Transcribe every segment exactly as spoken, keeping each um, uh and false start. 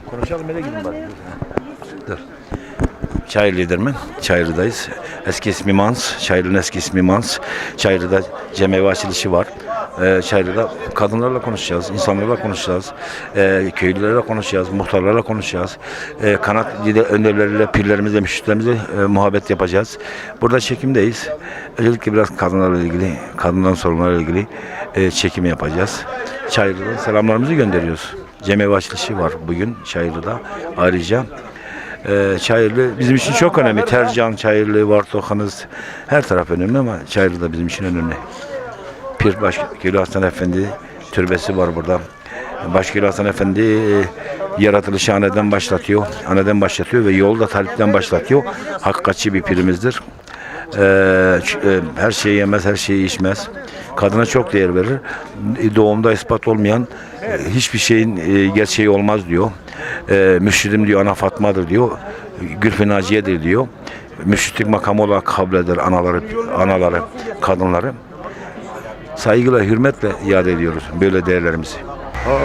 Konuşalım, hele gidin bari. Dur. Çayırlı'dır mı? Çayırlı'dayız. Eski ismi Mans. Çayırlı'nın eski ismi Mans. Çayırlı'da cemevi açılışı var. Ee, Çayırlı'da kadınlarla konuşacağız, insanlarla konuşacağız, ee, köylülerle konuşacağız, muhtarlarla konuşacağız. Ee, kanaat lider önderleriyle, pirlerimizle, mürşitlerimizle, e, muhabbet yapacağız. Burada çekimdeyiz. Özellikle biraz kadınlarla ilgili, kadınların sorunlarıyla ilgili, e, çekim yapacağız. Çayırlı'dan selamlarımızı gönderiyoruz. Cemevi açılışı var bugün Çayırlı'da. Ayrıca, e, Çayırlı bizim için çok önemli. Tercan, Çayırlı, Vartokanız, her taraf önemli ama Çayırlı da bizim için önemli. Pir Başköylü Hasan Efendi türbesi var burada. Başköylü Hasan Efendi, e, yaratılışı aneden başlatıyor. Aneden başlatıyor ve yolu da talipten başlatıyor. Hakikatçı bir pirimizdir. E, ç-, e, her şeyi yemez, her şeyi içmez. Kadına çok değer verir. Doğumda ispat olmayan, e, hiçbir şeyin, e, gerçeği olmaz diyor. E, mürşidim diyor, Ana Fatma'dır diyor. Gülfü Naciye'dir diyor. Mürşitlik makamı olarak kabul eder anaları, anaları, kadınları. Saygıyla, hürmetle yad ediyoruz böyle değerlerimizi.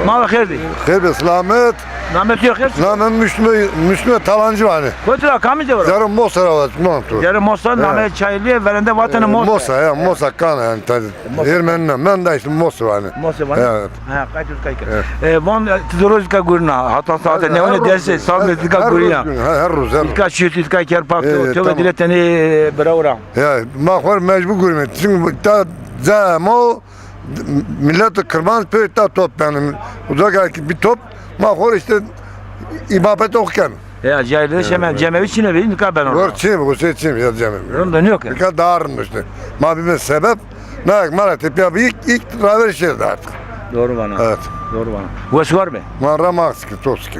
Ma xêr dî. Xêr be, selamet. Namê to xêr? Namê Müslüme, Müslüme Talancı vanê. Kotî ra, kamî dewe ra? Zerrê Mosa ra vat, man to. Zerrê Mosa, namê Çayırlı'ya verende vatene Mosa. Mosa, ya, Mosa kana yani, tabii. Mosa. Ermeni, ben de işte Mosa vanê. Mosa vanê? Evet. Ha, qayt uz kay ke. Evet. E, von, e, ti zoro zîka gurîna, hata saate newine derse, saat zîka gurîna. Her, her roz, her roz. Îtka şîyo, îtka kerpa, e, to ve tamam. Dile tenê, e, bira ora. Ya, ma xo rê mecbur gurîme. Çünkü ta ca mo, millet kirmanc pê ta top yani. Uzak ki bir top, ma xo rê işte îbabet oxken. Ya, cahil de şeme, cemevi çine be, nika ben ona. Doğru, çin, bu şey çin, ya cemevi. Rind nîyo ke. Nika daha rind işte. Ma bîme sebep, na, ma ra tepya bir ilk, ilk raver şey artık. Doğru vana. Evet. Doğru vana. Wes war be. Ma ra ma sıkı, çok sıkı.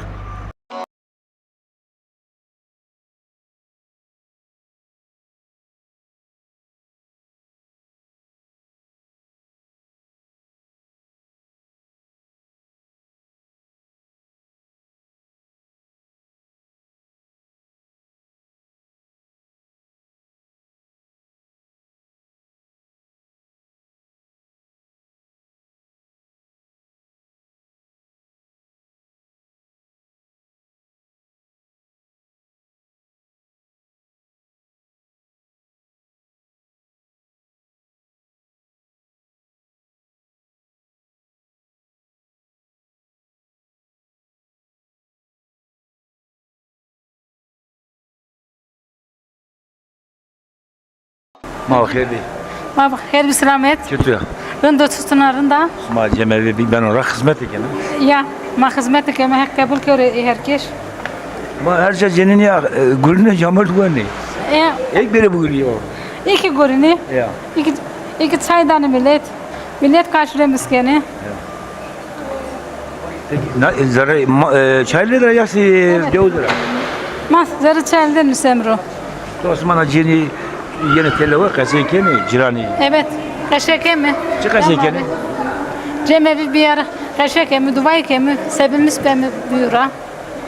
Ma xêr dî. Ma xêr bî, selamet. Çitur ya? Rind o, çitur na, rind a? Ma cemevi bî, ben ora xizmet kena. Ya, ma xizmet keme, Heq qebul kero ê her keş. Ma her ca cenînî ya, e, gurîne camêrd wenî. E. Ek bere bugurî yo. Eke gurîne. Ya. Eke, eke çay danê millet. Millet kaşire miskene. Ya. Peki, na, e, zerrê ma, e, Çayırlı ra ya sî, evet, dew ra? Ma zerrê Çayırlı nusem ro. To osmana cênî yenê têlewe qesey kenî, ciranî? Evet, qesey keme. Çi qesey kenî? Cemevi bîyar, qesey keme, duayî keme, sebimiz beme bîyo ra.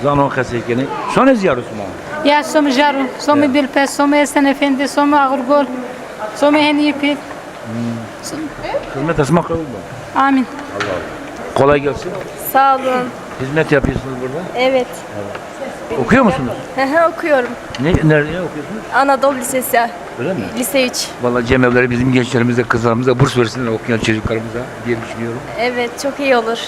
Zano qesey kenî. Sonê zîyaro sima? Ya, somê Jaro, somê Bilpes, somê Esen Efendi, somê Ağırgol, somê Henî Pîr. Hmm. Hizmet esma kabul olsun. Amin. Allah Allah. Kolay gelsin. Sağ olun. Hizmet yapıyorsunuz burada. Evet. Okuyor musunuz? Hı hı, okuyorum. Ne, nerede okuyorsunuz? Anadolu Lisesi. Öyle mi? Lise üç. Vallahi cemevleri bizim gençlerimize, kızlarımıza burs versinler okuyan çocuklarımıza diye düşünüyorum. Evet, çok iyi olur.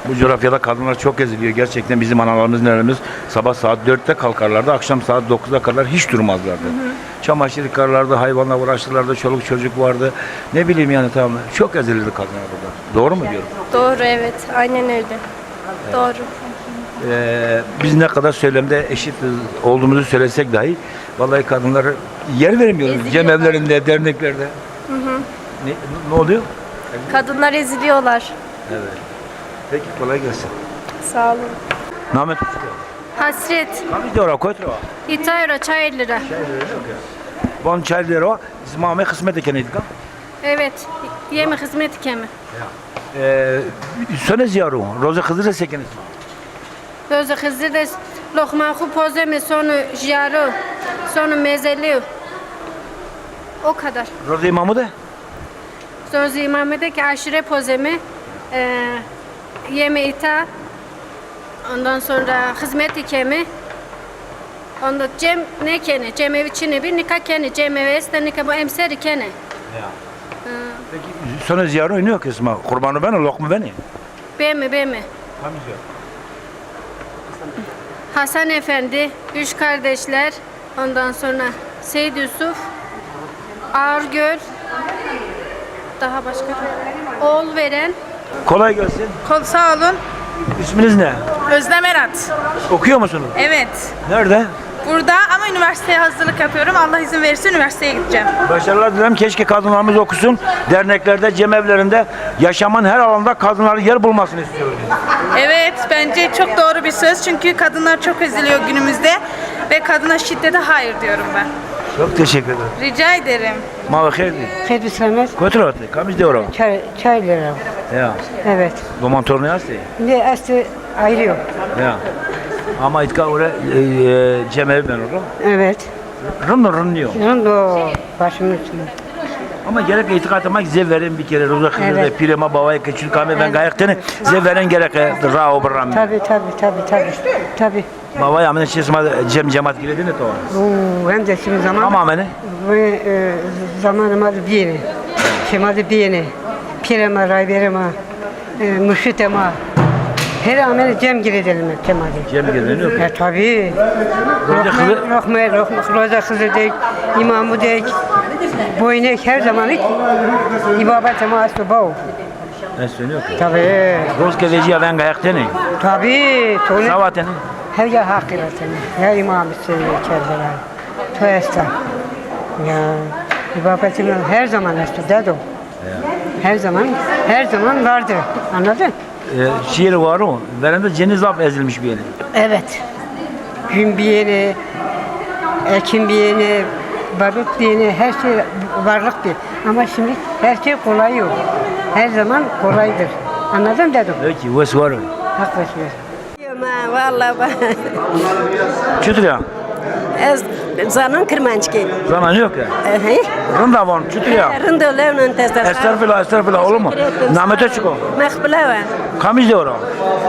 Bu coğrafyada kadınlar çok eziliyor. Gerçekten bizim analarımız, nelerimiz sabah saat dörtte kalkarlardı, akşam saat dokuza kadar hiç durmazlardı. Hı hı. Çamaşır yıkarlardı, hayvanla uğraşırlardı, çoluk çocuk vardı. Ne bileyim yani, tamam. Çok ezilirdi kadınlar burada. Doğru mu diyorum? Doğru, evet. Aynen öyle. Doğru. Ee, biz ne kadar söylemde eşit olduğumuzu söylesek dahi vallahi kadınlara yer vermiyoruz. Eziliyorlar. Cemevlerinde, derneklerde. Hı hı. Ne, ne oluyor? Kadınlar eziliyorlar. Evet. Peki, kolay gelsin. Sağ olun. Namê to çik o? Hasret. Kamî dew ra, kotî ra? Îtay ra, Çayırlı ra. Çayırlı ra, okey. Van Çayırlı ra, sima amê xizmetê kenê îtka? Evet, yeme xizmetî keme. Ya. E, sonê zîyaro, rozê Xizir de se kenê sima? Rozê Xizir de loqma xu pozeme, sono jîyaro, sono mezeli. O kadar. Rozê îmamu de? Rozê îmamu de ki aşîre pozeme, e, Yeme îta, ondan sonra xizmetî keme. Onda cem nêkenê, cemevî çinê bî, nika kenê, cemevî esta, nika bu emserî kenê. Ya. Hı. Peki, sono zîyaro nîyo ke sima qurbano beno, loqme benê? Beme, beme. Kamî zîyaro? Hasan Efendi, Üç Kardeşler, ondan sonra Seyit Yusuf, Ağırgöl, daha başka da Oğulveren. Kolay gelsin. Kol, sağ olun. İsminiz ne? Özlem Erat. Okuyor musunuz? Evet. Nerede? Burada ama üniversiteye hazırlık yapıyorum. Allah izin verirse üniversiteye gideceğim. Başarılar dilerim. Keşke kadınlarımız okusun. Derneklerde, cemevlerinde, yaşamın her alanında kadınların yer bulmasını istiyoruz. Evet, bence çok doğru bir söz. Çünkü kadınlar çok eziliyor günümüzde. Ve kadına şiddete hayır diyorum ben. Çok teşekkür ederim. Rica ederim. Ma ve xêr dî. Xêr bi selamet. Kotî ra ti? Kamij dewe ra? Çay, çay lira. Ya. Evet. Doman tornî estê? Ne estê, ayrı yok. Ya. Ama îtka ore, e, e, cemevî beno ra. Evet. Rind o, rind nîyo? Rind o, başımın üstünde. Ama gerek îtîqatê ma ki zê verên bikerê, roza Xizirî de, evet, pîrê ma, bawayê ke çut kamê, evet, venga ayaq tenê, evet, zê verên gerek, e, ra o biramê. Tabii, tabii, tabii, tabii. Tabii. Bavayê amêne çê sima cem cemat girêdêne to? Oo, hem de şimdi zaman. Kam amêne? Ve, e, zamanê ma de bîyêne. Çê ma de bîyêne. Pîrê ma, rayberê ma, e, murşitê ma. Her amêne cem girêdêne çê ma de. Cem girêdêne? E, tabii. Roza Xizir? Roxme, roxme, roza Xizir dek, îmamu dek, boynek her zaman îbabetê ma esto baw. Esto nîyo ke? Tabii. Roz ke vejîya venga ayaq tenê? Tabii. To ne? Sawa tenê? Her ya Haqî ra tenê. Ya Îmam Hüseyin Kerbela. To esta. Ya. Îbabetê ma her zaman esto, dedo. Ya. Her zaman, her zaman vardı. Anladın? E, şiir var o. Verende cenî zaf ezilmiş bîyêne. Evet. Gün bîyêne, ekin bîyêne, barut bîyêne, her şey varlık bir. Ama şimdi her şey kolay yok. Her zaman kolaydır. Anladın dedim? Peki, wes war o. Hak wes ver. Ma, valla ba- Çutir ya? Ez zanon kirmanckî. Zanon yok ya? Ehe. Rind a van, çutir ya? Rind o, lewnan testa. Estağfirullah, estağfirullah, olur mu? Teşekkür ederim. Namê to çik o? Mexbula wa. Kamij dewe ra?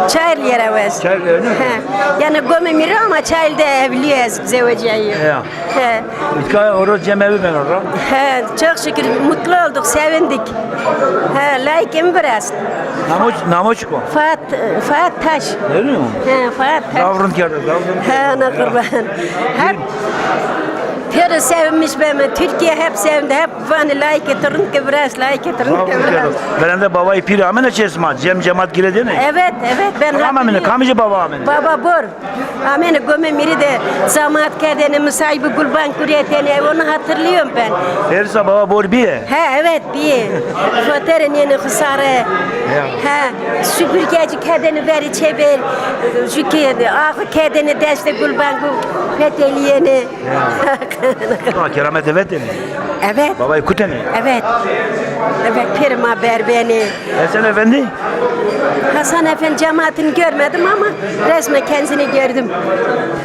Çayırlı yere wes. Çayırlı yere, ne? He. Yani Gomê Mîrî ama Çayırlı de evlî ez, zewecîyayî. Ya. He. Îtka oro cemevî beno ra? He, çok şükür mutlu olduk, sevindik. He, layikê mi biraz. Namo, namo çik o? Fuat, Fuat Taş. Öyle mi? He, Fuat Taş. Zaf rind kerde, zaf rind kerde. He, ne kurban. Hep pêro sevinmiş beme. Türkiye hep sevindi, hep vanê layikê to rind ke biraz, layikê to rind ke biraz. Verende bavayî pîrî amêne çê sima, cem cemat girêdêne? Evet, evet, ben hatırlıyorum. Kam amêne, kamijê baba amêne? Baba Bor. Amêne Gomê Mîrî de cemaat kerdêne, misayîbî gulbank guretêne, onu hatırlıyorum ben. Hêrsa baba Bor bîye? He, evet, bîye. Foterê nêne xusare. Ya. He, süpürgeci kerdêne verê çêver, ju ki axu kerdêne destê gulbank fetelîyêne. Ya. Ha, kerametê vetêne? Evet. Babayî kutêne? Evet. Evet, pêrê ma berbenê. Hasan Efendi? Hasan Efendi cemaatini görmedim ama resmen kendisini gördüm.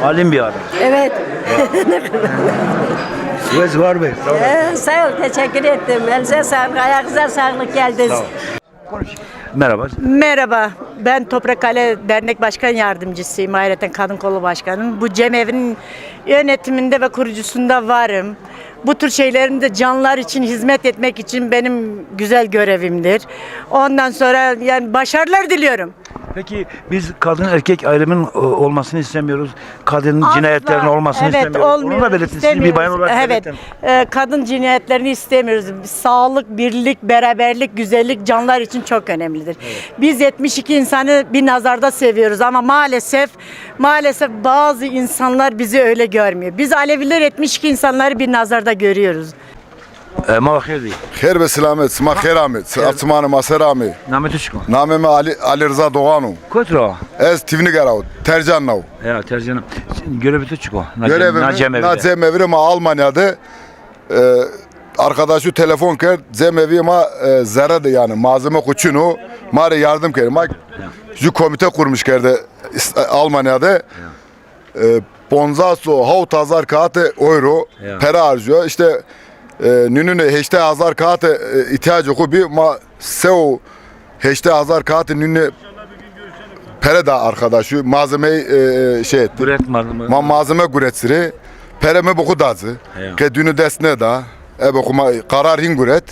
Alim bir adam. Evet. Wes war be. Sağ ol. Ee, sağ ol, teşekkür ettim. Elinize sağlık, ayağınıza sağlık, geldiniz. Sağ ol. Merhaba. Merhaba, ben Toprakkale Dernek Başkan Yardımcısıyım, ayrıca Kadın Kolu Başkanım. Bu cemevinin yönetiminde ve kurucusunda varım. Bu tür şeylerin de canlar için hizmet etmek için benim güzel görevimdir. Ondan sonra yani başarılar diliyorum. Peki biz kadın erkek ayrımın, e, olmasını istemiyoruz. Kadın cinayetlerinin olmasını istemiyoruz. Onu da belirtin. Siz bir bayan olarak belirtin. Evet. E, kadın cinayetlerini istemiyoruz. Sağlık, birlik, beraberlik, güzellik canlar için çok önemlidir. Evet. Biz yetmiş iki insanı bir nazarda seviyoruz ama maalesef, maalesef bazı insanlar bizi öyle görmüyor. Biz Aleviler yetmiş iki insanları bir nazarda görüyoruz. E, ma xêr dî. Xêr be selamet, sima xêr amê. Çimanê ma ser amê. Namê tu çik o? Namê mi Ali, Ali Rıza Doğan o. Kot ra? Ez Tivnîge ra o, Tercan ra o. Ya, Tercan. Görevê tu çik o? Na cem-, görevê mi, na cemevî de. Na cemevî de ma Almanya de, e, arkadaşu telefon kerd, cemevî ma, e, zere de yani, malzeme xu çin o, ma rê yardım kerd. Ma ju komite kurmuş kerde İs-, Almanya de. E, ponzas û hawt hazar kağıt euro pere harcıyor. İşte, e, nününe heştay hazar kağıt, e, ihtiyacı xu bi ma se û heştay hazar kağıt nününe pere da arkadaşu, malzemeyi, e, şey etti. Guret malzeme. Ma malzeme guret siri. Pere mi buku da ci. Heya. Ke dünü dest ne da. Ebe kuma karar hin guret.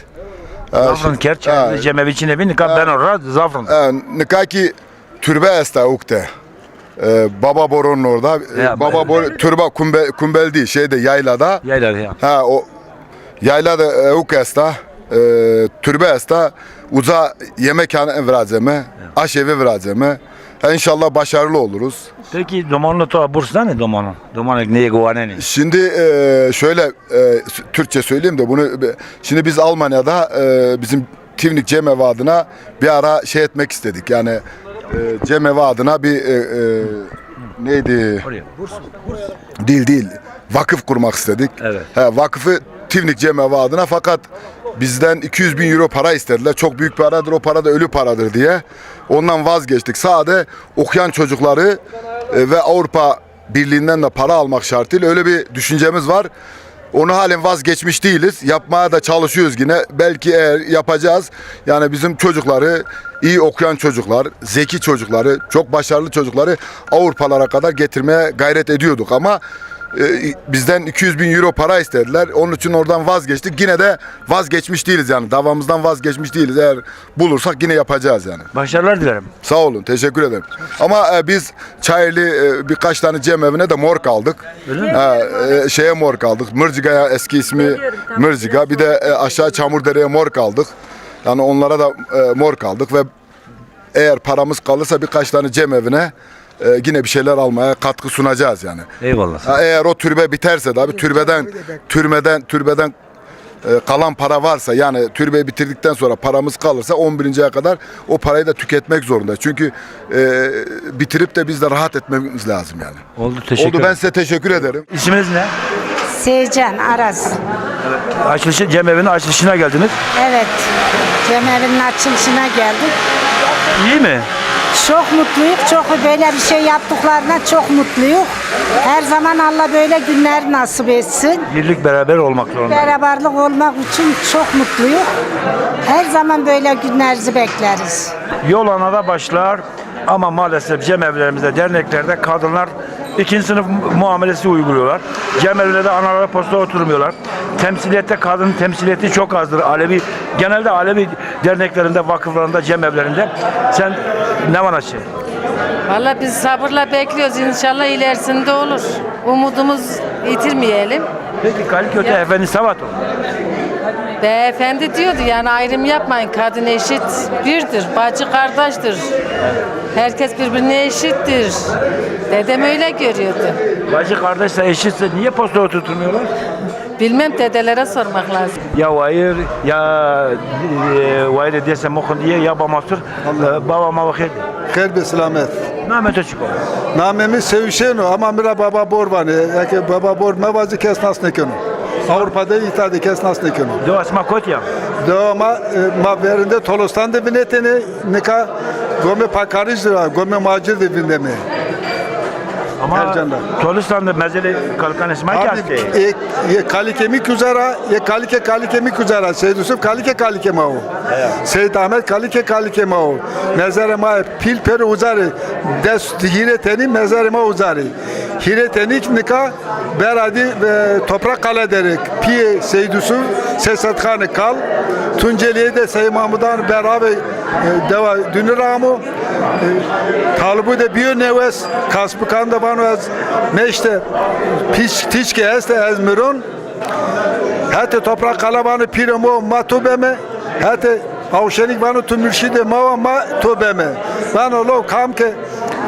E, Zafran şi-, kerç, e, cemevi içine bin, nika e, beno ra zafran. E, nika ki türbe esta ukte. E, Baba Boron'un orada. E, Ya, Baba e, Bor-, türbe kumbe-, kumbel değil, şeyde, yaylada. Yaylada ya. Ha, o yaylada, e, uk esta, e, türbe esta, uza yemekhane viraceme, aşevi viraceme. Ha, inşallah başarılı oluruz. Peki domanlı to burs ne domanı? Domanı neye güvaneni? Şimdi, e, şöyle, e, Türkçe söyleyeyim de bunu, e, şimdi biz Almanya'da, e, bizim Tivnik Cemevi adına bir ara şey etmek istedik. Yani, e, Cemevi adına bir, e, e, neydi? Oraya. Burs, burs. Değil, değil. Vakıf kurmak istedik. Evet. He, vakfı Tivnik Cemevi adına, fakat bizden iki yüz bin euro para istediler. Çok büyük paradır, o para da ölü paradır diye. Ondan vazgeçtik. Sade okuyan çocukları, e, ve Avrupa Birliği'nden de para almak şartıyla öyle bir düşüncemiz var. Onu halen vazgeçmiş değiliz. Yapmaya da çalışıyoruz yine. Belki eğer yapacağız. Yani bizim çocukları, iyi okuyan çocuklar, zeki çocukları, çok başarılı çocukları Avrupalara kadar getirmeye gayret ediyorduk. Ama, e, bizden iki yüz bin euro para istediler. Onun için oradan vazgeçtik. Yine de vazgeçmiş değiliz yani. Davamızdan vazgeçmiş değiliz. Eğer bulursak yine yapacağız yani. Başarılar dilerim. Sağ olun, teşekkür ederim. Ama, e, biz Çayırlı, e, birkaç tane cemevine de morg aldık. Öyle mi? Ha, e, şeye morg aldık. Mırcıga'ya, eski ismi Mırcıga. Bir de, e, aşağı Çamurdere'ye morg aldık. Yani onlara da, e, morg aldık ve eğer paramız kalırsa birkaç tane cemevine, e, yine bir şeyler almaya katkı sunacağız yani. Eyvallah. Ha, eğer o türbe biterse de abi, türbeden, türbeden, türbeden e, kalan para varsa, yani türbeyi bitirdikten sonra paramız kalırsa on birinci aya kadar o parayı da tüketmek zorunda. Çünkü, e, bitirip de biz de rahat etmemiz lazım yani. Oldu, teşekkür Oldu, ben ederim. Size teşekkür ederim. İsminiz ne? Seycan Aras. Açılışı, cemevinin açılışına geldiniz. Evet. Cemevinin açılışına geldik. İyi mi? Çok mutluyuz. Çok böyle bir şey yaptıklarına çok mutluyuz. Her zaman Allah böyle günler nasip etsin. Birlik beraber olmak zorunda. Beraberlik olmak için çok mutluyum. Her zaman böyle günlerinizi bekleriz. Yol anada başlar ama maalesef cemevlerimizde, derneklerde kadınlar ikinci sınıf muamelesi uyguluyorlar. Cemevlerde analara posta oturmuyorlar. Temsiliyette kadın temsiliyeti çok azdır. Alevi, genelde Alevi derneklerinde, vakıflarında, cemevlerinde. Sen ne vanaşi? Valla biz sabırla bekliyoruz. İnşallah ilerisinde olur. Umudumuz yitirmeyelim. Peki, kalikê to efendî se vato? Beyefendi diyordu yani, ayrım yapmayın, kadın eşit birdir, bacı kardeştir. Herkes birbirine eşittir. Dedem öyle görüyordu. Bacı kardeşse, eşitse niye posta oturtmuyorlar? Bilmem, dedelere sormak lazım. Ya wayir, ya, e, wayirê dêse Muxundiye, ya Bamasur, e, baba ma xêr. Xêr be, selamet. Namê to çik o? Namê mi Sewşên o, ama mi ra Baba Bor vanê. Eke Baba Bor mevazî, kes nas nêkeno. Avrupa de, îta de kes nas nêkeno. Dewa sima kotî ya? Dewa ma, e, ma verinde Tolustan de vinetêne, nika gomê Pakarij de, gomê Macir de vindeme. Ama Ercan da. Tolustan de mezelê kalikanê sima kî estê? E, e, kalikê mi kuzera, e, kalikê kalikê mi kuzera. Seyd Yusuf kalikê kalikê ma o. Seyd Ahmet kalikê kalikê ma o. Mezarê ma pîl pêro uza rê, des hîrê tenî mezarê ma uza rê. Hîrê tenî nika Beradî, e, Toprak Kale derê. Pîyê Seyd Yusuf, Seysedxanê Kal, Tuncelîye de Sey Mahmudan beravê, e, dewa Dünî ra amo. E, Talibû de bîyo newes, Kasbikan de vano ez meşte, pîç, tîçke este ez miron. Hetê Toprak Kale vano pîrê mo, ma to beme. Hetê Awşenîk vano tu murşîdê ma wa, ma to beme. Vano lo kam ke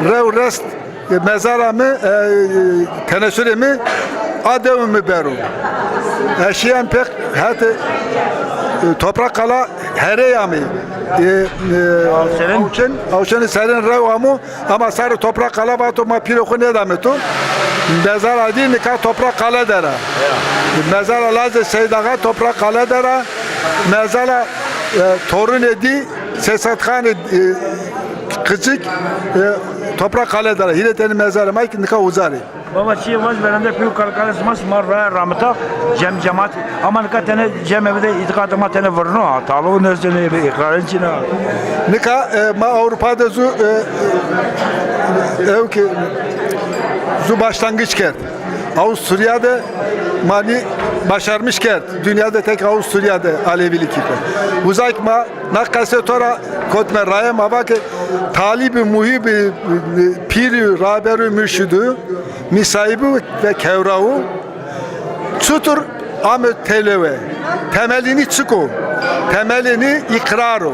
rew rest, e, mezara mi, e, tenesurê mi a dewê mi bero. Ez şîyen pêk hetê, e, Toprak Kala herey amê. E, e, Awşenî? Awşen, Awşenî serên rew amo. Ama sarê Toprak Kale vato ma pîrê xo nêdame to. Mezara dî nika Toprak Kale der a. Mezara lazê Seyd Axa Toprak Kale der a. Mezara, e, torunê dî Seysedxanê, e, Kiçik, e, Toprak Kale de ra. Hîrê tenî mezarê ma ki nika uza rê. Baba, çîyê vaj verende pî û kalkalê sima, sima raya ramita cem cemaat. Ama nika tenê cemevi de îtîqatê ma tenê virno ha. Taluğu nêzdenê, îqrarên çin a. Nika, e, ma Avrupa de zu, e, e, ew ki zu başlangıç kerd. Avusturya de ma nî başarmış kerd. Dünya de tek Avusturya de Alevilik kerd. Uza ki ma na qesê to ra kotme raye, ma va ke talîbî muhîbî, pîrî, raberû, murşidû, mîsayîbû ve kewrawû çutur ame têlewe? Temelî nî çik o? Temelî nî îqrar o.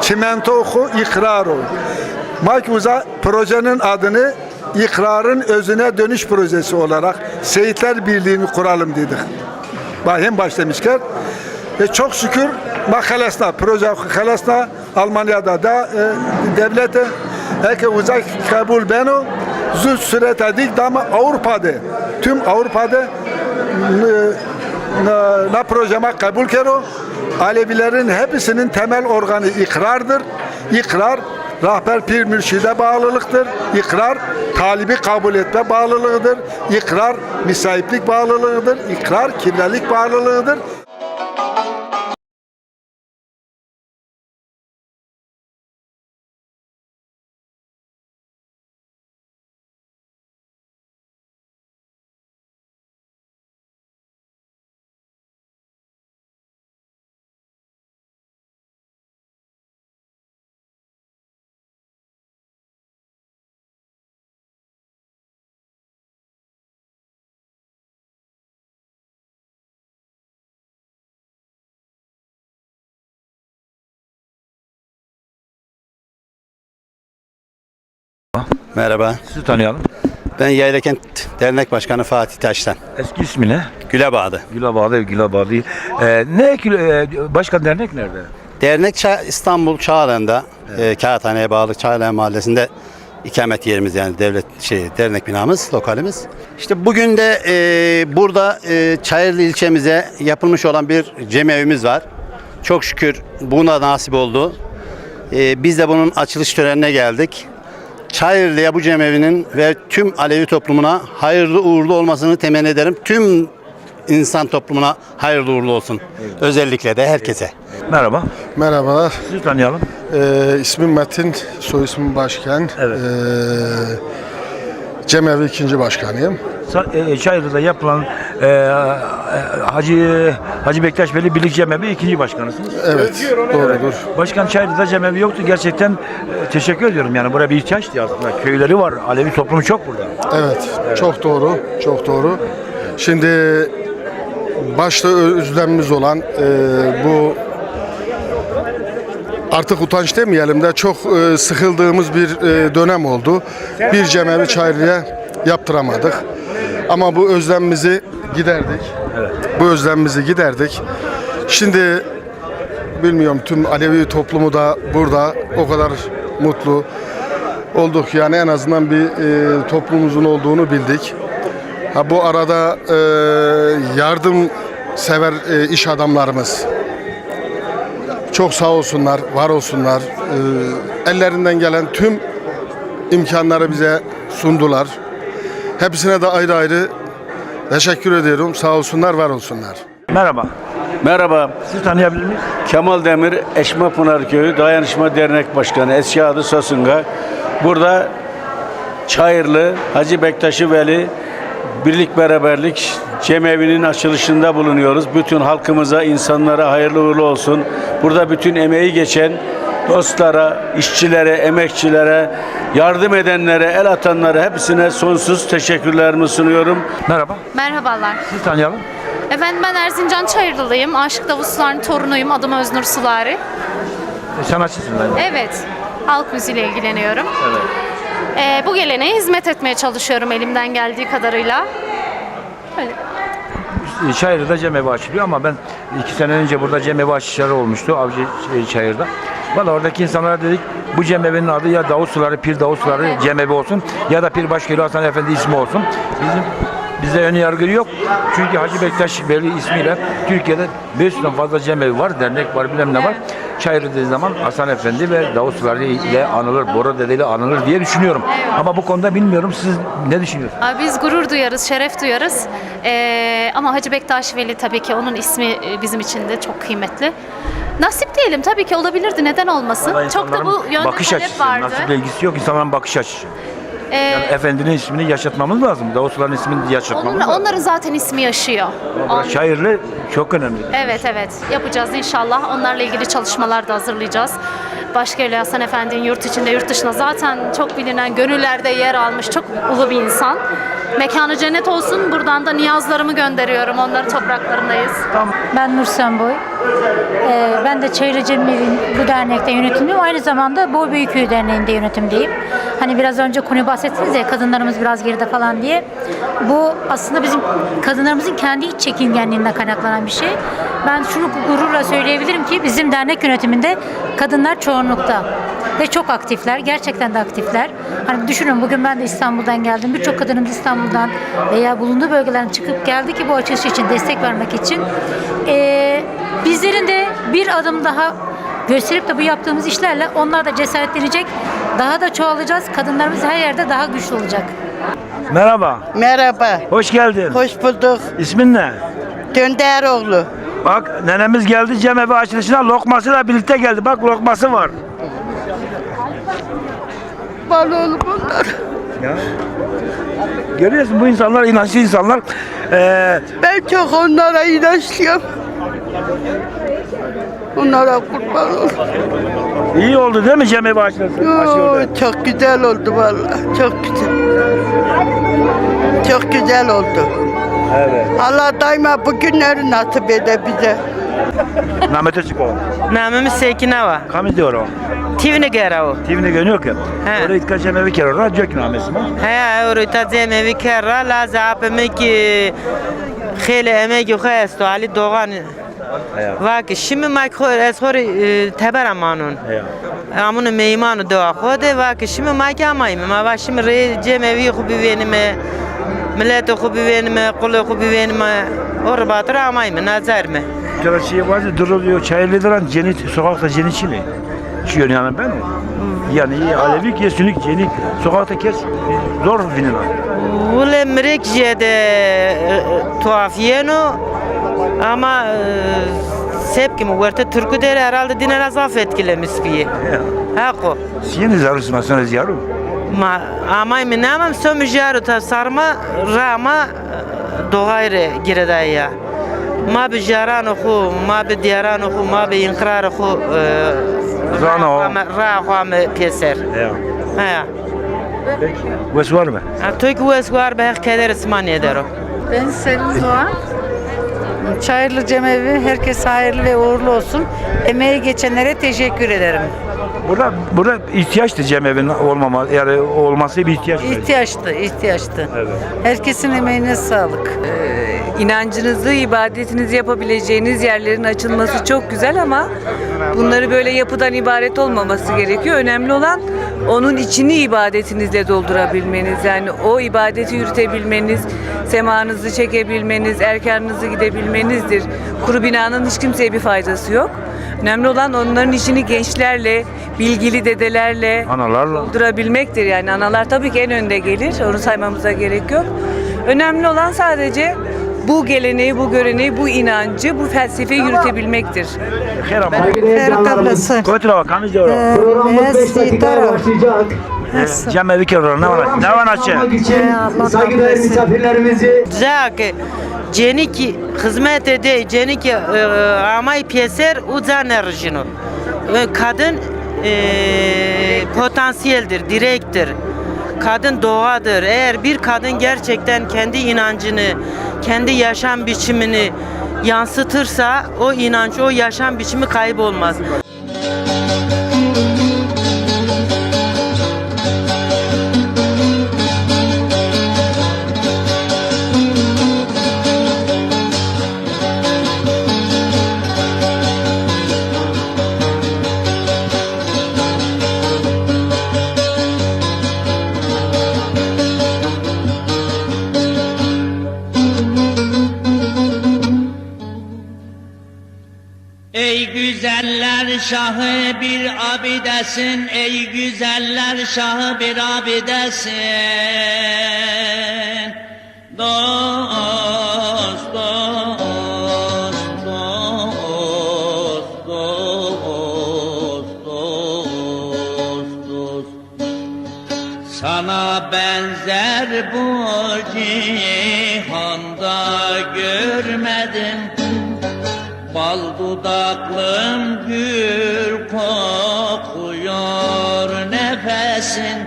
Çimento xo îqrar o. Ma ki uza projenin adını İkrarın Özüne Dönüş Projesi olarak Seyitler Birliği'ni kuralım dedik. Ba hem başlamış kerd. E, çok şükür ma xelesna, proje xelesna, Almanya'da da, e, devlete eke uza qebul beno, zu sürete dik dama Avrupa'da, tüm Avrupa'da, e, na, na proje ma qebul kero. Alevilerin hepsinin temel organı ikrardır. İkrar, rahber pir mürşide bağlılıktır. İkrar, talibi kabul etme bağlılığıdır. İkrar, misahiplik bağlılığıdır. İkrar, kirlelik bağlılığıdır. Merhaba. Sizi tanıyalım. Ben Yaylakent Dernek Başkanı Fatih Taştan. Eski ismi ne? Gülabağlı. Gülabağlı, Gülabağlı. Ee, ne Gül-, e, başkan, dernek nerede? Dernek Ça-, İstanbul Çağlayan'da, e, Kağıthane'ye bağlı Çağlayan Mahallesi'nde ikamet yerimiz, yani devlet şey, dernek binamız, lokalimiz. İşte bugün de, e, burada, e, Çayırlı ilçemize yapılmış olan bir cemevimiz var. Çok şükür buna nasip oldu. E, biz de bunun açılış törenine geldik. Çayırlı'ya bu cemevinin ve tüm Alevi toplumuna hayırlı uğurlu olmasını temenni ederim. Tüm insan toplumuna hayırlı uğurlu olsun. Eyvallah. Özellikle de herkese. Merhaba. Merhaba. Sizi tanıyalım. Ee, ismim Metin, soy ismim Başken. Evet. Ee, Cemevi ikinci başkanıyım. Sa-, e, e, Çayırlı'da yapılan, e, e, Hacı Hacı Bektaş Veli Birlik Cemevi ikinci başkanısınız. Evet, doğrudur. Başkan, Çayırlı'da cemevi yoktu. Gerçekten, e, teşekkür ediyorum. Yani buraya bir ihtiyaçtı aslında. Köyleri var. Alevi toplumu çok burada. Evet, çok doğru, çok doğru. Şimdi başta ö-, özlemimiz olan, e, bu artık utanç demeyelim de çok, e, sıkıldığımız bir, e, dönem oldu. Bir cemevi Çayırlı'ya yaptıramadık. Ama bu özlemimizi giderdik. Evet. Bu özlemimizi giderdik. Şimdi bilmiyorum, tüm Alevi toplumu da burada o kadar mutlu olduk. Yani en azından bir, e, toplumumuzun olduğunu bildik. Ha, bu arada, e, yardımsever, e, iş adamlarımız çok sağ olsunlar, var olsunlar. E, ellerinden gelen tüm imkanları bize sundular. Hepsine de ayrı ayrı teşekkür ediyorum. Sağ olsunlar, var olsunlar. Merhaba. Merhaba. Sizi tanıyabilir miyiz? Kemal Demir, Eşmepınar Köyü Dayanışma Dernek Başkanı, eski adı Sosunga. Burada Çayırlı, Hacı Bektaşi Veli Birlik Beraberlik Cemevi'nin açılışında bulunuyoruz. Bütün halkımıza, insanlara hayırlı uğurlu olsun. Burada bütün emeği geçen dostlara, işçilere, emekçilere, yardım edenlere, el atanlara hepsine sonsuz teşekkürlerimi sunuyorum. Merhaba. Merhabalar. Sizi tanıyalım. Efendim, ben Erzincan Çayırlılıyım. Aşık Davut Sular'ın torunuyum. Adım Öznur Sulari. E, sanatçısın galiba. Evet. Halk müziğiyle ilgileniyorum. Evet. Ee, bu geleneğe hizmet etmeye çalışıyorum elimden geldiği kadarıyla. Öyle. E, Çayırlı'da cemevi açılıyor ama ben iki sene önce burada cemevi açılışları olmuştu. Avcı, e, Çayır'da. Valla oradaki insanlara dedik, bu cemevinin adı ya Davut Suları, Pir Davut Suları cemevi olsun ya da Pir Başköylü Hasan Efendi ismi olsun. Bizim, bize ön yargı yok. Çünkü Hacı Bektaş Veli ismiyle Türkiye'de beş yüzden fazla cemevi var, dernek var, bilmem ne var. Çayırlı dediği zaman Hasan Efendi ve Davutsular ile anılır, Bora Dede ile anılır diye düşünüyorum. Ama bu konuda bilmiyorum, siz ne düşünüyorsunuz? Aa, biz gurur duyarız, şeref duyarız. Ee, ama Hacı Bektaş Veli, tabii ki onun ismi e, bizim için de çok kıymetli. Nasip diyelim, tabii ki olabilirdi, neden olmasın? Vallahi Çok da insanların bu yönde bakış talep açısı, vardı. Nasiple ilgisi yok, insanların bakış açısı. Ee, Yani efendinin ismini yaşatmamız lazım. Davutların ismini yaşatmamız Onunla, lazım. onların zaten ismi yaşıyor. Ama On- Çayırlı çok önemli. Evet, evet, yapacağız inşallah. Onlarla ilgili çalışmalar da hazırlayacağız. Başköylü Hasan Efendi'nin yurt içinde, yurt dışında zaten çok bilinen, gönüllerde yer almış çok ulu bir insan. Mekanı cennet olsun. Buradan da niyazlarımı gönderiyorum. Onların topraklarındayız. Ben Nur Senboy. Ee, ben de Çayırlı Cem Evi'nin bu dernekte yönetimdeyim. Aynı zamanda Boybeyköy Derneği'nde yönetimdeyim. Hani biraz önce konuyu bahsettiniz ya, kadınlarımız biraz geride falan diye. Bu aslında bizim kadınlarımızın kendi iç çekingenliğinden kaynaklanan bir şey. Ben şunu gururla söyleyebilirim ki bizim dernek yönetiminde kadınlar çoğunlukta ve çok aktifler, gerçekten de aktifler. Hani düşünün, bugün ben de İstanbul'dan geldim. Birçok kadınımız İstanbul'dan veya bulunduğu bölgelerden çıkıp geldi ki bu açılış için destek vermek için. Ee, bizlerin de bir adım daha gösterip de bu yaptığımız işlerle onlar da cesaretlenecek, daha da çoğalacağız. Kadınlarımız her yerde daha güçlü olacak. Merhaba. Merhaba. Hoş geldin. Hoş bulduk. İsmin ne? Dönderoğlu. Bak, nenemiz geldi, Cem Evi açılışına lokmasıyla birlikte geldi. Bak, lokması var. Var oğlum onlar. Ya. Görüyorsun, bu insanlar inançlı insanlar. Ee, Ben çok onlara inançlıyım. Onlara kurban olayım. İyi oldu değil mi Cem Evi açıldı? Yo, çok güzel oldu vallahi. Çok güzel. Çok güzel oldu. Evet. Allah daima bu günleri nasip ede bize. Namê to çik o? Namê mi Sekîne wa. Kamî dewro? Tîvnî gera o. Tîvnî geniyor ki. He. Orada itka Cem Evi kerra, cök namesi mi? He, orada Cem Evi kerra, lazê apê mi ki xeylê emegî xo esto, Ali Doğan. Heya. Va ki, şîme ma ki xo, ez xo rê, e, tebera manon. Heya. Amune meyman û dewa xo de, va ki, şîme ma ki amayme. Ma va şîme rê Cem Evi xo bivênime, miletê xo bivênime, qulê xo bivênime. O ribatî ra amayme, nacarme. Kera şîye vazî, diro yo çayê lê diran, cenî sokakta cenî çinê. Çi yönü yani ben o? Yani Alevi ki Sünnik cenî sokakta kes zor vînena. Wile mi rê ki jêde, e, e, tuhaf yeno, ama, e, sebkî mi werte Tirku der herhalde dîne ra zaf etkilemiş bîye. Ya. Haqo. Siyeni zarû sima sona ziyarû? Ma amay mi namam so mi jaro ta sarma rama, e, doğay rê girêdaya. Ma bi jaranê xo, ma bi dîyaranê xo, ma bi înqirarê xo, e, Zana o. Raa xo ame, raa xo ame pêser. Ya. Heya. Peki. Wes war be. Ha, to ki wes war be, Heq kederê sima nêdero. Ben Selin Doğan. Çayırlı Cemevi, herkese hayırlı ve uğurlu olsun. Emeği geçenlere teşekkür ederim. Burada, burada ihtiyaçtı Cemevin olmama, yani olması bir ihtiyaç mı? İhtiyaçtı, ihtiyaçtı. Evet. Herkesin emeğine sağlık. Ee, inancınızı, ibadetinizi yapabileceğiniz yerlerin açılması çok güzel ama bunları böyle yapıdan ibaret olmaması gerekiyor. Önemli olan onun içini ibadetinizle doldurabilmeniz. Yani o ibadeti yürütebilmeniz, semanızı çekebilmeniz, erkanınızı gidebilmenizdir. Kuru binanın hiç kimseye bir faydası yok. Önemli olan onların içini gençlerle, bilgili dedelerle Analarla. doldurabilmektir. Yani analar tabii ki en önde gelir. Onu saymamıza gerek yok. Önemli olan sadece bu geleneği, bu göreneği, bu inancı, bu felsefeyi yürütebilmektir. Xêr ama. Xêr qeblesi. Kotî ra wa, kamij de ro? Ee, Programımız ez beş dakikaya Sîtara. başlayacak. Ee, Cem Evi kerra, ne vana, ne vana çi? Ee, Allah kabul etsin. Saygıdeğer misafirlerimizi Ca ke cenîkî xizmetê de, cenîkî, e, amay pêser, uca nêrijîno. E, kadın, e, potansiyeldir, direktir. Kadın doğadır. Eğer bir kadın gerçekten kendi inancını, kendi yaşam biçimini yansıtırsa, o inanç, o yaşam biçimi kaybolmaz. Ey güzeller şahı bir abidesin, ey güzeller şahı bir abidesin. Dost, dost, dost, dost, dost, dost, dost. Sana benzer bu cihanda görmedim. Bal dudaklım gül kokuyor nefesin.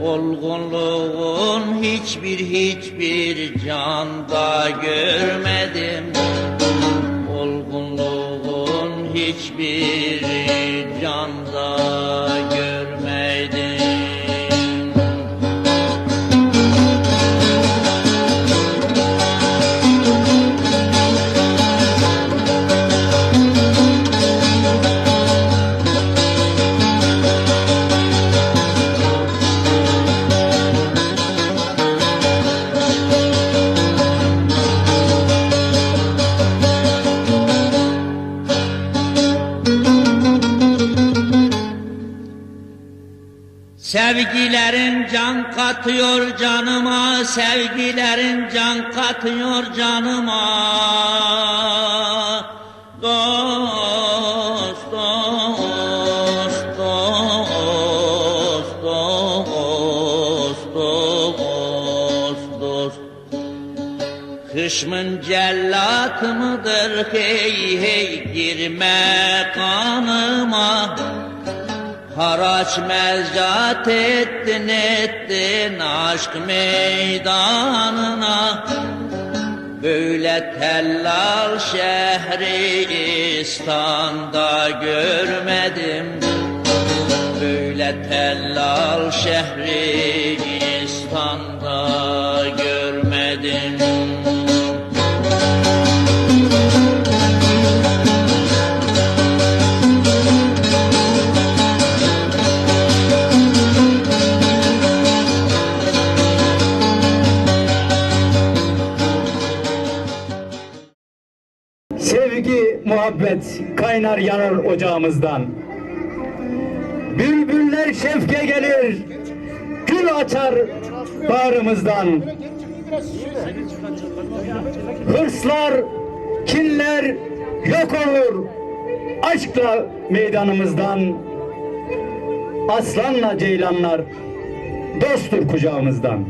Olgunluğun hiçbir, hiçbir canda görmedim. Olgunluğun hiçbir canda görmedim. Sevgilerin can katıyor canıma, sevgilerin can katıyor canıma. Dost, dost, dost, dost, dost, dost, dost. Hışmın cellat mıdır hey hey girme kanıma. Haraç mezcat ettin ettin aşk meydanına. Böyle tellal şehri İstan'da görmedim. Böyle tellal şehri İstan'da görmedim. Sevgi, muhabbet kaynar yanar ocağımızdan. Bülbüller şefke gelir, gül açar bağrımızdan. Hırslar, kinler yok olur aşkla meydanımızdan. Aslanla ceylanlar dosttur kucağımızdan.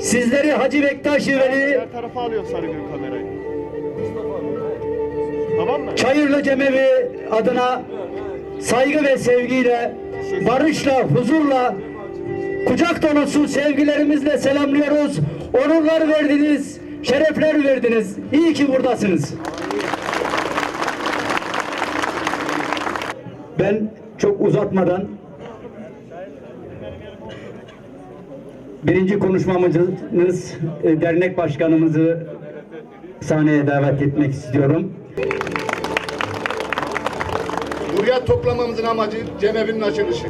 Sizleri Hacı Bektaşi Veli Her tarafa alıyor Sarıgül kamerayı. Tamam mı? Çayırlı Cemevi adına saygı ve sevgiyle, barışla, huzurla, kucak dolusu sevgilerimizle selamlıyoruz. Onurlar verdiniz, şerefler verdiniz. İyi ki buradasınız. Ben çok uzatmadan birinci konuşmamız, e, dernek başkanımızı sahneye davet etmek istiyorum. Buraya toplamamızın amacı Cemevi'nin açılışı.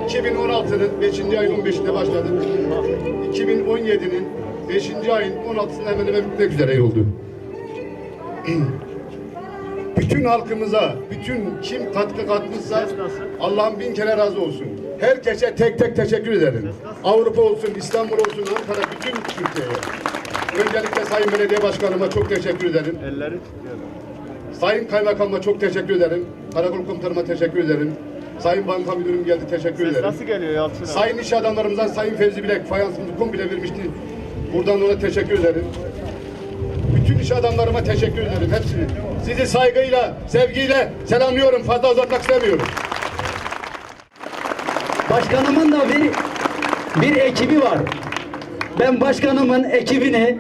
iki bin on altının beşinci ayın on beşinde başladık. iki bin on yedinin beşinci ayın on altısında hemen hemen bitmek üzere oldu. Bütün halkımıza, bütün kim katkı katmışsa Allah'ım bin kere razı olsun. Herkese tek tek teşekkür ederim. Avrupa olsun, İstanbul olsun, Ankara, bütün Türkiye'ye. Öncelikle Sayın Belediye Başkanıma çok teşekkür ederim. Elleri tutuyor. Sayın Kaymakamıma çok teşekkür ederim. Karakol komutanıma teşekkür ederim. Sayın Banka Müdürüm geldi, teşekkür Ses ederim. Nasıl geliyor Yalçın abi? Sayın iş adamlarımızdan Sayın Fevzi Bilek fayansımızı komple vermişti. Buradan ona teşekkür ederim. Bütün iş adamlarıma teşekkür ederim, hepsini. Sizi saygıyla, sevgiyle selamlıyorum. Fazla uzatmak istemiyorum. Başkanımın da bir, bir ekibi var. Ben başkanımın ekibini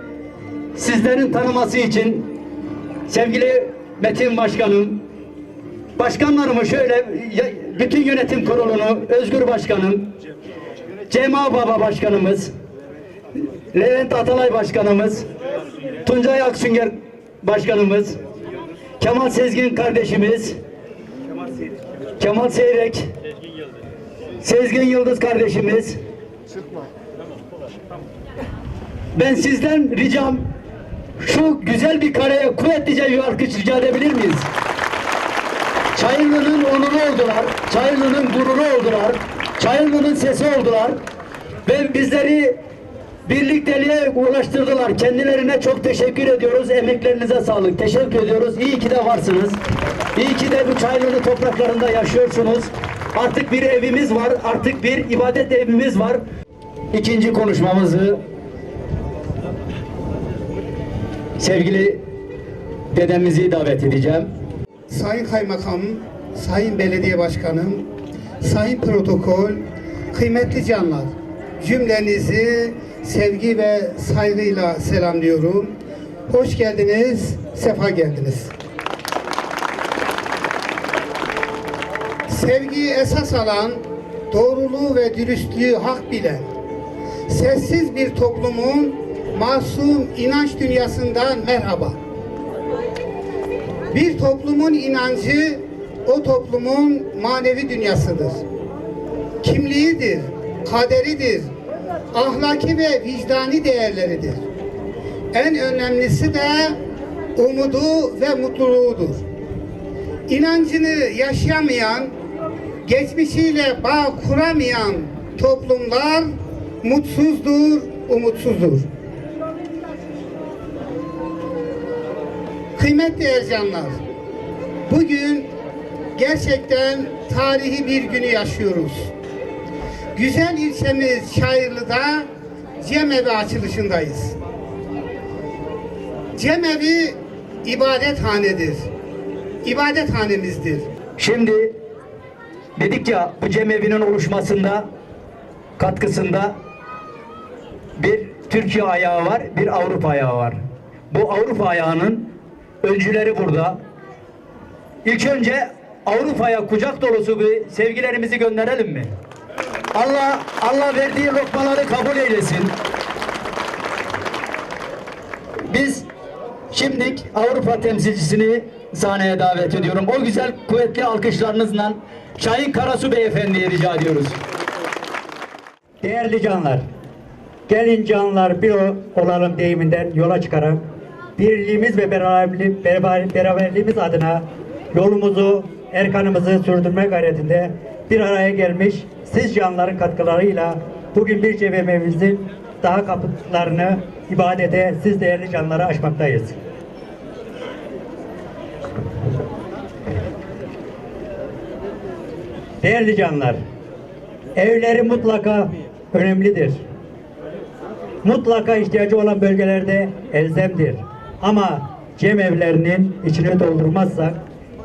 sizlerin tanıması için sevgili Metin Başkanım, başkanlarımı şöyle, ya-, bütün yönetim kurulunu, Özgür Başkanım, Cema Baba Başkanımız, Levent Atalay Başkanımız, Tuncay Aksünger Başkanımız, Kemal Sezgin kardeşimiz, Kemal Seyrek, Sezgin Yıldız kardeşimiz. Ben sizden ricam, Şu güzel bir kareye kuvvetlice bir alkış rica edebilir miyiz? Çayırlı'nın onuru oldular, Çayırlı'nın gururu oldular, Çayırlı'nın sesi oldular. Ve bizleri birlikteliğe ulaştırdılar. Kendilerine çok teşekkür ediyoruz. Emeklerinize sağlık. Teşekkür ediyoruz. İyi ki de varsınız. İyi ki de bu Çayırlı topraklarında yaşıyorsunuz. Artık bir evimiz var. Artık bir ibadet evimiz var. İkinci konuşmamızı sevgili dedemizi davet edeceğim. Sayın Kaymakamım, Sayın Belediye Başkanım, Sayın Protokol, kıymetli canlar, cümlenizi sevgi ve saygıyla selamlıyorum. Hoş geldiniz, sefa geldiniz. Sevgiyi esas alan, doğruluğu ve dürüstlüğü hak bilen, sessiz bir toplumun masum inanç dünyasından merhaba. Bir toplumun inancı o toplumun manevi dünyasıdır. Kimliğidir, kaderidir, ahlaki ve vicdani değerleridir. En önemlisi de umudu ve mutluluğudur. İnancını yaşayamayan, geçmişiyle bağ kuramayan toplumlar mutsuzdur, umutsuzdur. Kıymetli Ercanlar, bugün gerçekten tarihi bir günü yaşıyoruz. Güzel ilçemiz Çayırlı'da cemevi açılışındayız. Cemevi ibadethanedir. İbadethanemizdir. Şimdi dedik ya, bu cemevinin oluşmasında, katkısında bir Türkiye ayağı var, bir Avrupa ayağı var. Bu Avrupa ayağının öncüleri burada. İlk önce Avrupa'ya kucak dolusu bir sevgilerimizi gönderelim mi? Allah, Allah verdiği lokmaları kabul eylesin. Biz şimdi Avrupa temsilcisini sahneye davet ediyorum. O güzel, kuvvetli alkışlarınızla Şahin Karasu Beyefendi'ye rica ediyoruz. Değerli canlar, gelin canlar bir o-, olalım deyiminden yola çıkarak birliğimiz ve beraberli-, beraber-, beraberliğimiz adına yolumuzu, erkanımızı sürdürme gayretinde bir araya gelmiş, siz canların katkılarıyla bugün bir cemevimizin daha kapılarını ibadete siz değerli canlara açmaktayız. Değerli canlar, evleri mutlaka önemlidir. Mutlaka ihtiyacı olan bölgelerde elzemdir. Ama cemevlerinin içini doldurmazsak,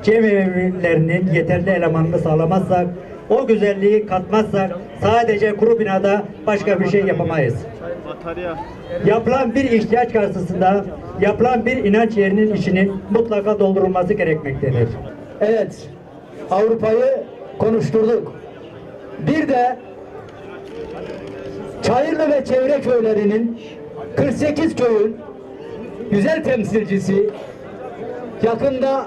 cemevlerinin yeterli elemanını sağlamazsak, o güzelliği katmazsak sadece kuru binada başka bir şey yapamayız. Yapılan bir ihtiyaç karşısında yapılan bir inanç yerinin içinin mutlaka doldurulması gerekmektedir. Evet, Avrupa'yı konuşturduk. Bir de Çayırlı ve çevre köylerinin kırk sekiz köyün güzel temsilcisi, yakında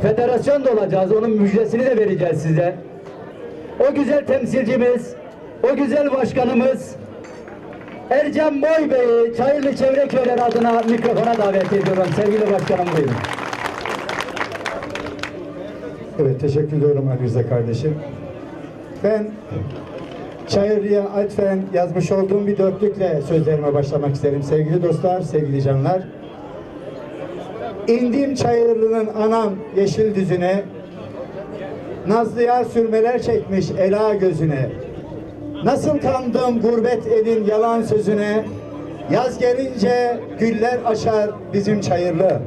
federasyon da olacağız, onun müjdesini de vereceğiz size. O güzel temsilcimiz, o güzel başkanımız Ercan Boy Bey'i Çayırlı Çevre Köyleri adına mikrofona davet ediyorum. Sevgili başkanım, buyurun. Evet, teşekkür ediyorum Ali Rıza kardeşim. Ben Çayırlı'ya atfen yazmış olduğum bir dörtlükle sözlerime başlamak isterim. Sevgili dostlar, sevgili canlar. İndim Çayırlı'nın anam yeşil düzüne, nazlı yar sürmeler çekmiş ela gözüne. Nasıl kandım gurbet elin yalan sözüne, yaz gelince güller açar bizim Çayırlı.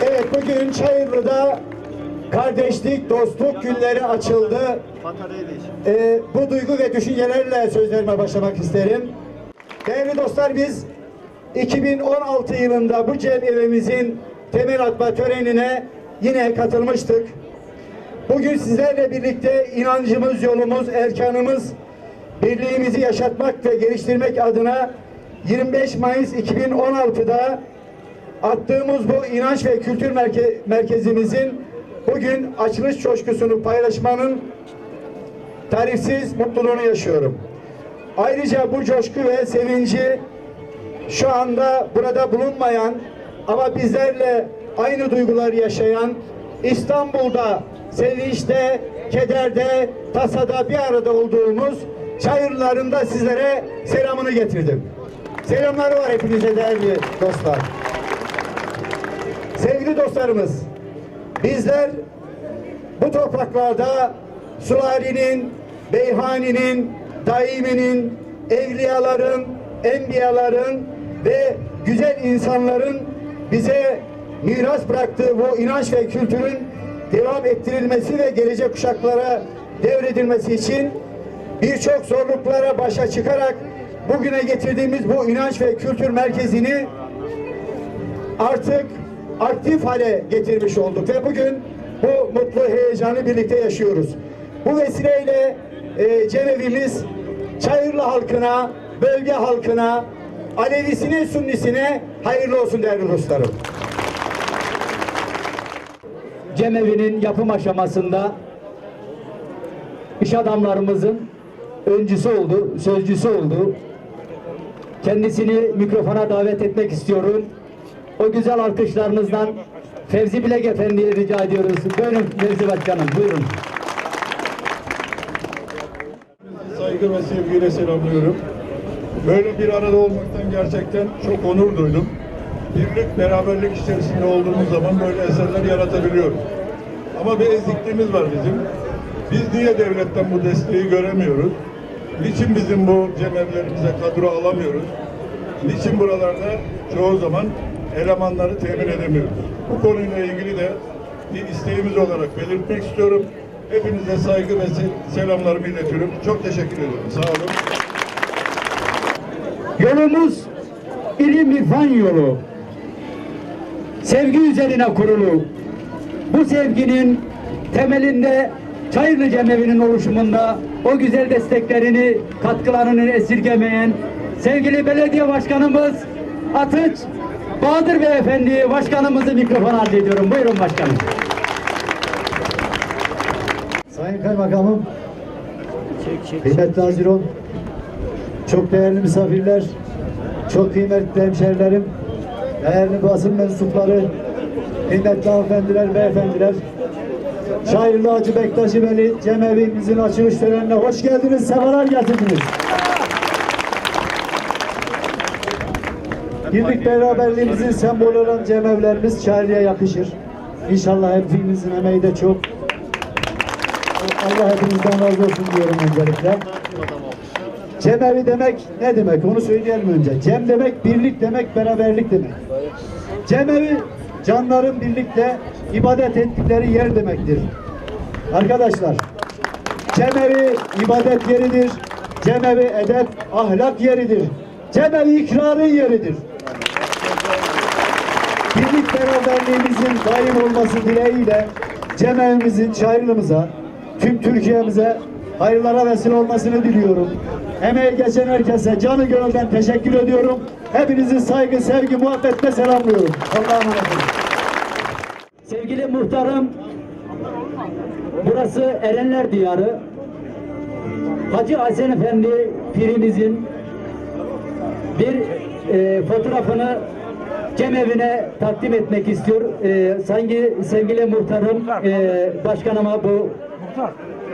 Evet, bugün Çayırlı'da kardeşlik, dostluk gülleri açıldı. Ee, bu duygu ve düşüncelerle sözlerime başlamak isterim. Değerli dostlar, biz iki bin on altı yılında bu cemevimizin temel atma törenine yine katılmıştık. Bugün sizlerle birlikte inancımız, yolumuz, erkanımız, birliğimizi yaşatmak ve geliştirmek adına yirmi beş Mayıs iki bin on altıda attığımız bu inanç ve kültür merke-, merkezimizin bugün açılış coşkusunu paylaşmanın tarifsiz mutluluğunu yaşıyorum. Ayrıca bu coşku ve sevinci Şu anda burada bulunmayan ama bizlerle aynı duyguları yaşayan, İstanbul'da sevinçte, kederde, tasada bir arada olduğumuz Çayırlıların da sizlere selamını getirdim. Selamları var hepinize değerli dostlar. Sevgili dostlarımız, bizler bu topraklarda Sulari'nin, Beyhani'nin, Daimi'nin, evliyaların, enbiyaların ve güzel insanların bize miras bıraktığı bu inanç ve kültürün devam ettirilmesi ve gelecek kuşaklara devredilmesi için birçok zorluklara başa çıkarak bugüne getirdiğimiz bu inanç ve kültür merkezini artık aktif hale getirmiş olduk ve bugün bu mutlu heyecanı birlikte yaşıyoruz. Bu vesileyle e, cemevimiz Çayırlı halkına, bölge halkına, Alevisine, Sunnisine hayırlı olsun değerli dostlarım. Cemevinin yapım aşamasında iş adamlarımızın öncüsü oldu, sözcüsü oldu. Kendisini mikrofona davet etmek istiyorum. O güzel alkışlarınızdan Fevzi Bilek Efendi'yi rica ediyoruz. Buyurun Fevzi Başkanım, buyurun. Saygı ve sevgiyle selamlıyorum. Böyle bir arada olmaktan gerçekten çok onur duydum. Birlik, beraberlik içerisinde olduğumuz zaman böyle eserler yaratabiliyoruz. Ama bir eksikliğimiz var bizim. Biz niye devletten bu desteği göremiyoruz? Niçin bizim bu cemevlerimize kadro alamıyoruz? Niçin buralarda çoğu zaman elemanları temin edemiyoruz? Bu konuyla ilgili de bir isteğimiz olarak belirtmek istiyorum. Hepinize saygı ve se- selamlarımı iletiyorum. Çok teşekkür ediyorum. Sağ olun. Yolumuz ilim irfan yolu. Sevgi üzerine kurulu. Bu sevginin temelinde Çayırlı Cemevi'nin oluşumunda o güzel desteklerini, katkılarını esirgemeyen sevgili belediye başkanımız Atıç Bahadır Beyefendi başkanımızı mikrofona arz ediyorum. Buyurun başkanım. Sayın Kaymakamım, kıymetli Haziron, çok değerli misafirler, çok kıymetli hemşerilerim, değerli basın mensupları, kıymetli hanımefendiler, beyefendiler, Çayırlı Hacı Bektaşi Veli Cemevimizin açılış törenine hoş geldiniz, sefalar getirdiniz. Birlik beraberliğimizin sembolü olan cemevlerimiz Çayırlı'ya yakışır. İnşallah hepinizin emeği de çok. Allah hepinizden razı olsun diyorum öncelikle. Cemevi demek ne demek? Onu söyleyelim önce. Cem demek birlik demek, beraberlik demek. Cemevi canların birlikte ibadet ettikleri yer demektir. Arkadaşlar, cemevi ibadet yeridir. Cemevi edep, ahlak yeridir. Cemevi ikrarın yeridir. Birlik beraberliğimizin daim olması dileğiyle Cemevimizin Çayırlımıza, tüm Türkiye'mize hayırlara vesile olmasını diliyorum. Emeği geçen herkese canı gönülden teşekkür ediyorum. Hepinizi saygı, sevgi, muhabbetle selamlıyorum. Allah'a emanet olun. Sevgili muhtarım, burası Erenler Diyarı. Hacı Hasan Efendi pirimizin bir e, fotoğrafını cemevine takdim etmek istiyor. E, sanki sevgili muhtarım e, başkanıma bu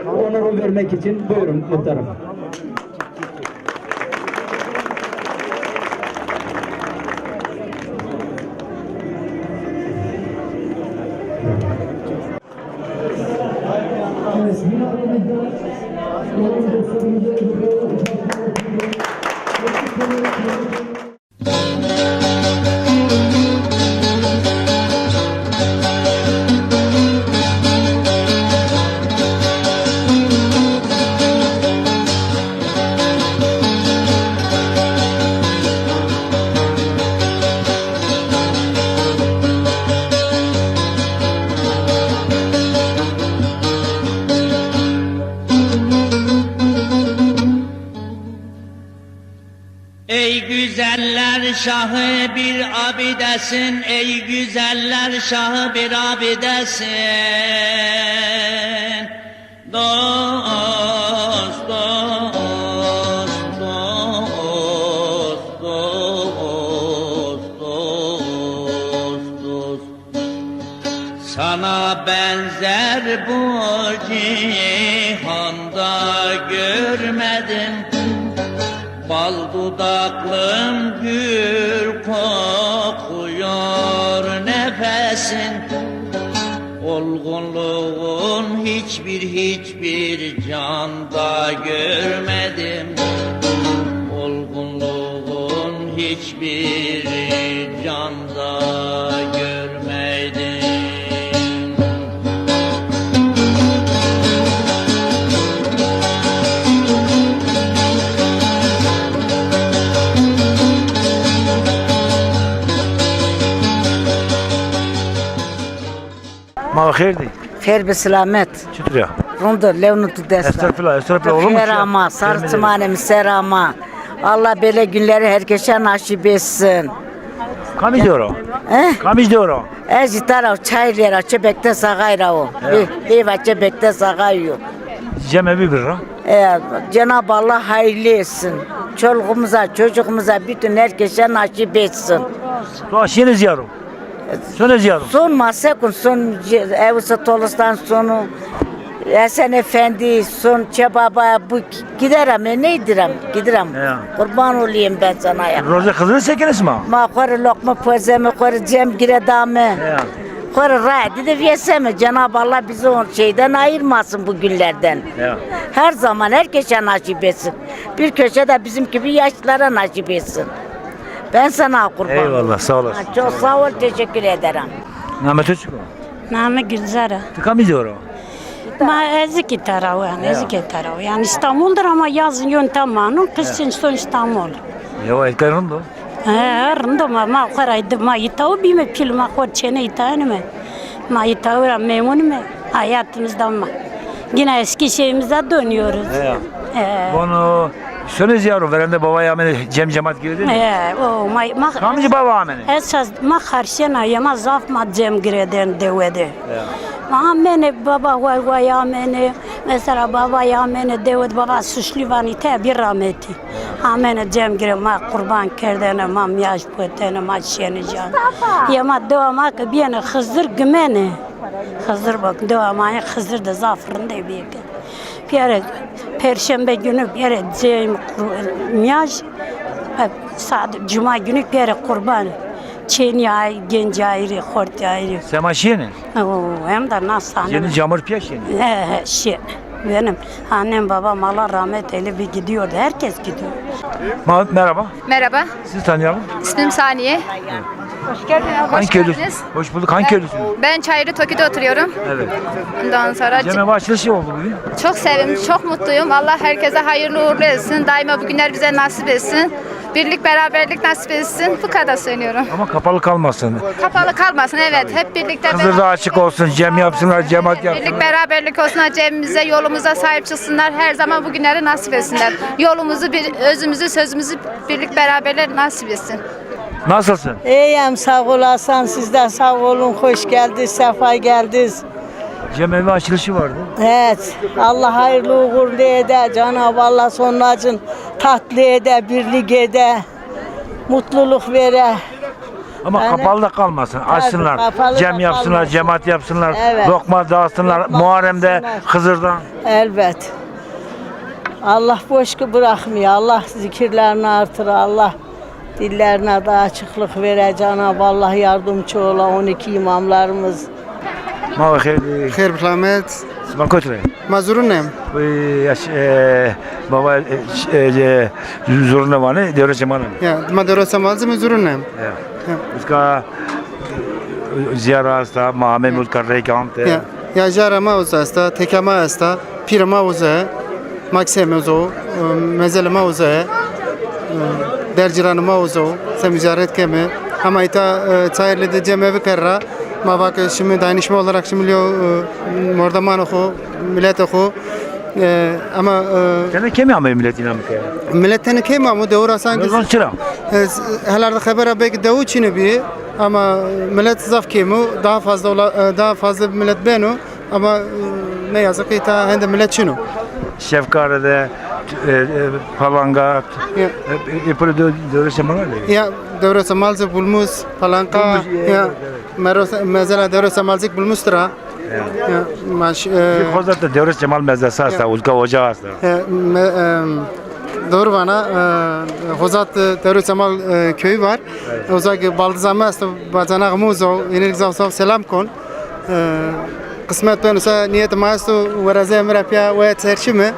onuru vermek için buyurun muhtarım. Ey güzeller şahı bir abidesin, ey güzeller şahı bir abidesin. Dost, dost, dost, dost, dost. Bu cihanda görmedim. Bal dudaklım gül kokuyor nefesin. Olgunluğun hiçbir, hiçbir canda görmedim. Olgunluğun hiçbir canda görmedim. Ma xêr dî. Xêr bi silamet. Çitur ya? Rind o, lewno tu dest. Estağfurullah, estağfurullah, olur mu? Xêr ama, sar çimanê mi ser ama. Allah böyle günleri herkese nasip etsin. Kamij de ora? Eh? Kamij de ora? Ez îta ra, Çayırlı ra, çe Bektes Ağay ra o. Ya. Hê-, hêva çe Bektes Ağay yo. Cemevî bir ra. E, Cenab-ı Allah hayırlı etsin. Çoluğumuza, çocuğumuza, bütün herkese nasip etsin. Tu aşiyene ziyaro. Son ez yado. Son ma se kun, son ce-, Ew Setolistan sonu, Esen Efendi son, çe baba bu gider ame, neydir am, gider am. Ya. Kurban olayım ben sana ya. Roze Xizirî sekenê sima? Ma xo rê loqme pozeme, xo rê cem gire dame. Ya. Xo rê raye dide viyeseme. Cenab-ı Allah bizi o şeyden ayırmasın, bu günlerden. Ya. Her zaman herkese nasip etsin. Bir köşe de bizim gibi yaşlılara nasip etsin. Ben sana kurban. Eyvallah, sağ olasın. Ha, çok sağ ol, teşekkür ederim. Name to çik o? Name Gülzara. Ti kamî de ora? Ma ez kî taraw, yani, ez kî taraw. Yani İstanbul'dur ama yazın yön tam manun, kışın son İstanbul. Ya, êka rind o? He, rind o ma, ma xo ra, ma îta o bîme pîl, ma xo çênê îta nîme. Ma îta o ra memnun me. Hayatımızdan ma. Yine eski şeyimize dönüyoruz. He. He. Bunu şunu ziyaro verende babaya amene cem cemaat girdi mi? He, o ma, ma. Kamcî baba amene? Esas ma xarşena ye, ma zaf ma cem gireden dewe de. He. Ma amene baba vay vay amene. Mesela baba amene dewe de, baba suçlu vanite bir rahmeti. Amene cem gire ma qurban kerdene, ma miyaj potene, ma şenî can. Yê ma dewa ma ke bîyene Xizir gimene. Xizir bak, dewa ma yê Xizir de zaf rindê bîye ke. Pîyere perşembe günü pîyere cem qur-, miyaj, e, saat cuma günü pîyere qurban. Çênî ay, genc ayrı, xortî ayrı. Sema şîyene? Oo, hem de nasıl hanım. Yeni camur pîya şîyene? He, he, şîye. Benim annem babam Allah rahmet eyle bir gidiyordu. Herkes gidiyor. Ma-, merhaba. Merhaba. Sizi tanıyalım. İsmim Saniye. Hoş geldiniz. Hangi köylüsünüz? Hoş bulduk. Hangi köylüsünüz? Ben Çayırlı Toki'de oturuyorum. Evet. Ondan sonra Cem evi açılışı oldu bugün. Çok sevindim, çok mutluyum. Allah herkese hayırlı uğurlu etsin. Daima bu günler bize nasip etsin. Birlik, beraberlik nasip etsin. Bu kadar söylüyorum. Ama kapalı kalmasın. Kapalı kalmasın, evet. Hep birlikte Hızır da açık olsun. Cem yapsınlar, cemaat yapsınlar. Birlik, beraberlik olsun. Cemimize, yolumuza sahip çıksınlar. Her zaman bugünleri nasip etsinler. Yolumuzu, bir, özümüzü, sözümüzü birlik, beraberler nasip etsin. Nasılsın? İyiyim, sağ olasın. Siz de sağ olun. Hoş geldiniz, sefa geldiniz. Cem evi açılışı vardı. Evet. Allah hayırlı uğurlu ede. Cenab-ı Allah sonracın tatlı ede, birlik ede. Mutluluk vere. Ama kapalı da kalmasın. Tabii, açsınlar. Cem yapsınlar, cemaat yapsınlar. Evet. Lokma dağıtsınlar. Lokma Muharrem'de, dağıtsınlar. Hızır'dan. Elbet. Allah boş bırakmıyor. Allah zikirlerini artırır. Allah dillerine de açıklık vere. Cenab-ı Allah yardımcı ola on iki imamlarımız. Ma xêr dî. Xêr bi selamet. Sima kotî rê? Ma Zurun im. Uy, yaş, e, baba, e, ş-, e, e, Zurun vanê, Dewrêsê Malzim. Ya, ma Dewrêsê Malzim, Zurun im. Ya. Ya. Uska, e, ziyara esta, ma amê mulka rêkante. Ya. Ya, jara ma uza esta, teke ma esta, pîrê ma uza. Ma qisê ma uza, e, mezelê ma uza, e, dercîranê ma uza, se ziyaret keme. Ama îta, e, Çayırlı de cem evi kerra, ma va ke şimdi dayanışma olarak şimdi lio, e, mordemanê xo, miletê xo, e, ama, e, Tenê kemî ameyî milet înan bike? Milet tenê kemî amo, dewû ra sanki. Çira? E, s-, helarda xebera belki dewû çinî bî, ama milet zaf kêm o, daha fazla ola-, e, daha fazla milet beno. Ama, e, ne yazık ki ta hende milet çin o. Şefkare de, e, e, Palanga, ya, e, e, pire de, Dewrêsê Malzim. Ya, Dewrêsê Malzim, Bulmuz, Palanga, Bulmuz, ya, evet, evet. Meros-, mezela Dewrêsê Malzim Bulmuz tira. Ya, ma ş-, e, Hoza de Dewres Cemal Medrese esta, Ulka Hoca esta. E, me-, e, doğru vana, e, Hoza de Dewres Cemal, e, köyü var. Hoza ki baldiza ma esto, bacanağ muzo, inik zaf zaf selam kon. E, Qismet ben usa niyet ma esto, wereze mi ra piya we çerçime.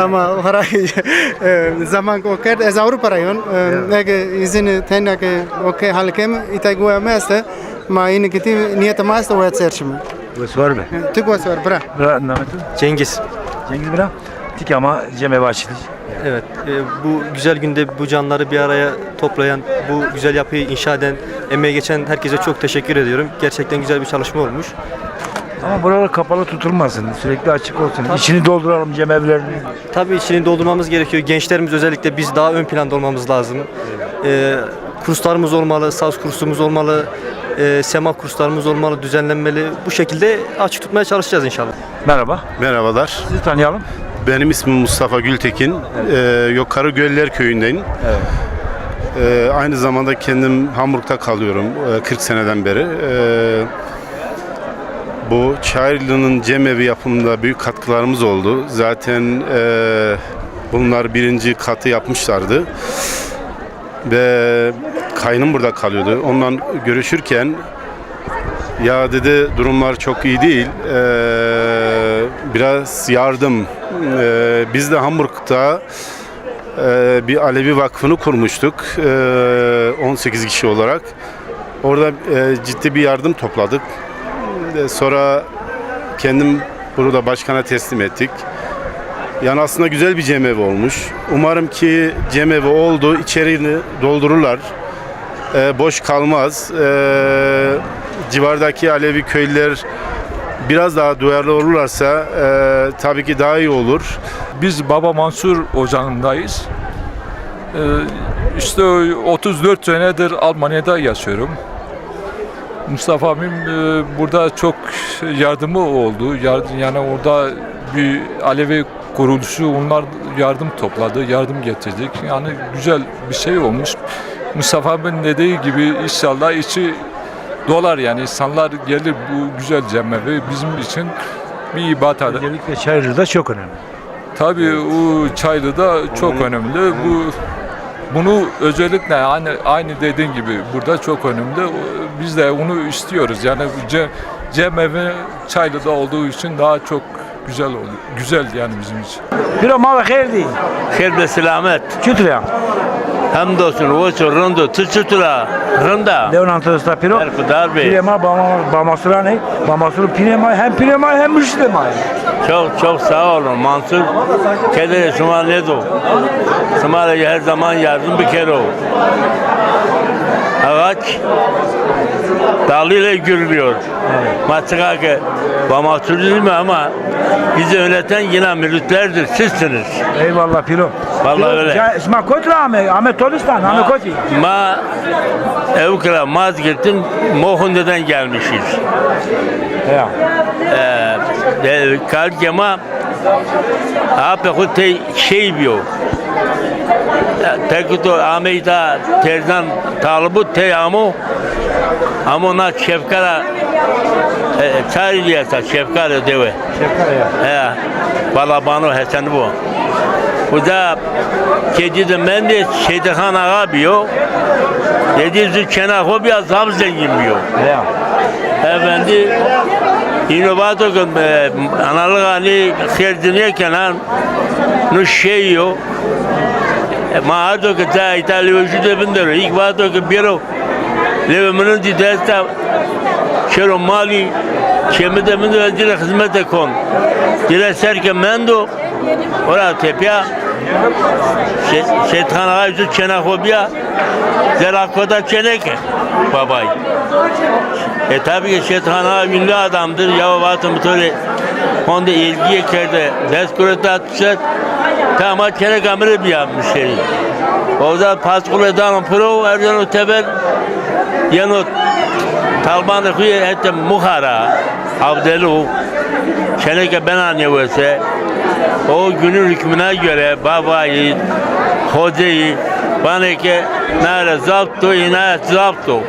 Ama hara, e, zaman o kerd, ez Avrupa ra yon. E, ege izin tena ki okey hal kem, ita ki we mi este, ma ini kiti niyet ma esto we çerçime. Wes war be. Ti wes war, bira. Bira, name tu? Cengiz. Cengiz bira. Tik ama ceme başlay. Evet, e, bu güzel günde bu canları bir araya toplayan, bu güzel yapıyı inşa eden, emeği geçen herkese çok teşekkür ediyorum. Gerçekten güzel bir çalışma olmuş. Ama buralar kapalı tutulmasın, sürekli açık olsun. Tabii. İçini dolduralım cemevlerini. Tabii içini doldurmamız gerekiyor. Gençlerimiz özellikle biz daha ön planda olmamız lazım. E, kurslarımız olmalı, saz kursumuz olmalı, e, sema kurslarımız olmalı, düzenlenmeli. Bu şekilde açık tutmaya çalışacağız inşallah. Merhaba. Merhabalar. Sizi tanıyalım. Benim ismim Mustafa Gültekin. Evet. Ee, Yukarı Göller köyündeyim. Evet. Ee, aynı zamanda kendim Hamburg'da kalıyorum, ee, kırk seneden beri. Ee, bu Çayırlı'nın cemevi yapımında büyük katkılarımız oldu. Zaten, ee, bunlar birinci katı yapmışlardı. Ve kaynım burada kalıyordu. Ondan görüşürken, "Ya," dedi, "durumlar çok iyi değil. Ee, biraz yardım." Ee, biz de Hamburg'da, ee, bir Alevi Vakfı'nı kurmuştuk. Ee, on sekiz kişi olarak. Orada, e, ciddi bir yardım topladık. E, sonra kendim bunu da başkana teslim ettik. Yani aslında güzel bir cemevi olmuş. Umarım ki cemevi oldu, içeriğini doldururlar. E, boş kalmaz. E, civardaki Alevi köylüler biraz daha duyarlı olurlarsa, e, tabii ki daha iyi olur. Biz Baba Mansur Ocağı'ndayız. Ee, işte otuz dört senedir Almanya'da yaşıyorum. Mustafa abim, e, burada çok yardımı oldu. Yar-, yani orada bir Alevi kuruluşu, onlar yardım topladı, yardım getirdik. Yani güzel bir şey olmuş. Mustafa abinin dediği gibi inşallah içi dolar yani insanlar gelir bu güzel cemevi bizim için bir ibadet. Özellikle Çayırlı'da çok önemli. Tabii o Çaylı'da çok önemli. Bu, bunu özellikle hani aynı dediğin gibi burada çok önemli. Biz de onu istiyoruz. Yani ce-, cemevi Çaylı'da olduğu için daha çok güzel oldu. Güzeldi yani bizim için. Piro, ma ve xêr dî. Xêr be selamet. Çutur ya? Hemdolsun, weş o, rind o. Tu çutur a? Rind a? Dew nan to esta piro? Berxudar bê. Pîrê ma Bama-, Bamasuran ê. Bamasur pîrê ma, hem pîrê ma hem murşidê ma. Çok çok sağ olun Mansur. Kedere şima nêdo. Şima ra her zaman yardım bikero. Ağaç dalıyla gürlüyor. Ma çıka ki Bamasurizm ama bizi yöneten yine milletlerdir, sizsiniz. Eyvallah pîro. Vallahi öyle. Şima kotî ra ame? Ame Tolistan, ame kotî? Ma Ewkra Mazgirt'in Mohunde'den gelmişiz. Ya. Ee, de, kalkema Apê xo tey şey biyo. Tekito ameyda terzan talibû tey amo. Amo na Çefkara, e, Çarîlî esta, Çefkara dewe. Çefkara ya. He. Balabano Hesen bu. Uca kedî de mendê Şeydixan Axa biyo. Dedî zu çêna xo bîya, zaf zengîn biyo. Ya. Efendî, îno vato ke, e, analık ani xêr dinê kenan, no şey yo. E, ma ardo ke ca îta lewê jû de vindero. Îlk vato ke bêro lewê mi rindî desta, şêro malî, çê mi de vindero, ez ci rê xizmete kon. Ci rê ser ke mendo, ora tepya, Şê-, Şêtxan Axa zu çêna xo bîya, zerra kota çêneke babay. E, tabii ki Şêtxan Axa ünlü adamdır. Ya vato mi to rê honde ilgiye kerde, dest kureta tuşet. Tamam, çêneka mi rê bîya muşterî. Oza pasqule dano piro, erzeno teber, yeno talbanê xo yê hete muxara. Avdelo, çêneke bena nêwese. O günün hükmüne göre babayî, hoceyî, vanê ke na ra zapt o, îna zapt o.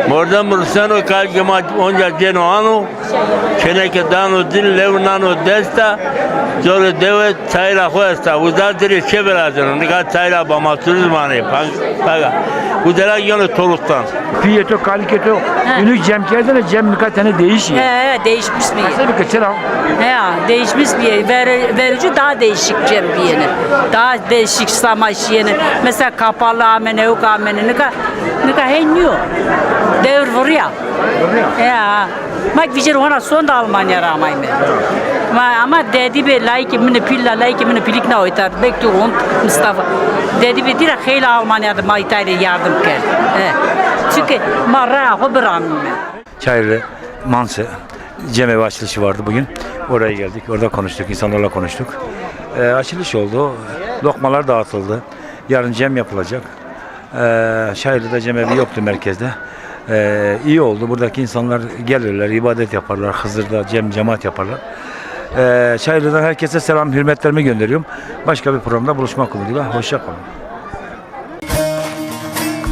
Mordem ruseno, kalkê ma onca cêno ano, çêneke dano dil, lew nano desta, corê dewe çayra xo esta. Uza dirê çê virazeno, nika çayra ba ma turizm anê, pang-, paga. Uza ra yeno Torustan. Pîyê to, kalikê to, inû cem kerdene, cem nika tenê değişî. He, he, değişmiş bir. Qesey bike, çira? He, değişmiş bir. Ver, verici daha değişik cem biyene. Daha değişik samaşiyene. Mesela kapalı amene, yok amene. Nika, nika hey niyo. Devir vuruya. Vuruya. Ya. Ma vîjêr hona sonda Almanya ra amayme. Ma, ama dedî bê layikê min, pîl la layikê min pîlik na oytar. Bek tu hont Mustafa. Dedî bê dîra xeylê Almanya de ma îtay rê yardım kerd. He. Çünkü ma raya xo biramîme. Çayırlı Mansı Cemevi açılışı vardı bugün. Oraya geldik, orada konuştuk, insanlarla konuştuk. Ee, açılış oldu, lokmalar dağıtıldı. Yarın cem yapılacak. Ee, Çayırlı'da cemevi yoktu merkezde. Ee, iyi oldu. Buradaki insanlar gelirler, ibadet yaparlar. Hızır'da cem cemaat yaparlar. Ee, Çayırlı'dan herkese selam, hürmetlerimi gönderiyorum. Başka bir programda buluşmak umuduyla. Hoşça kalın.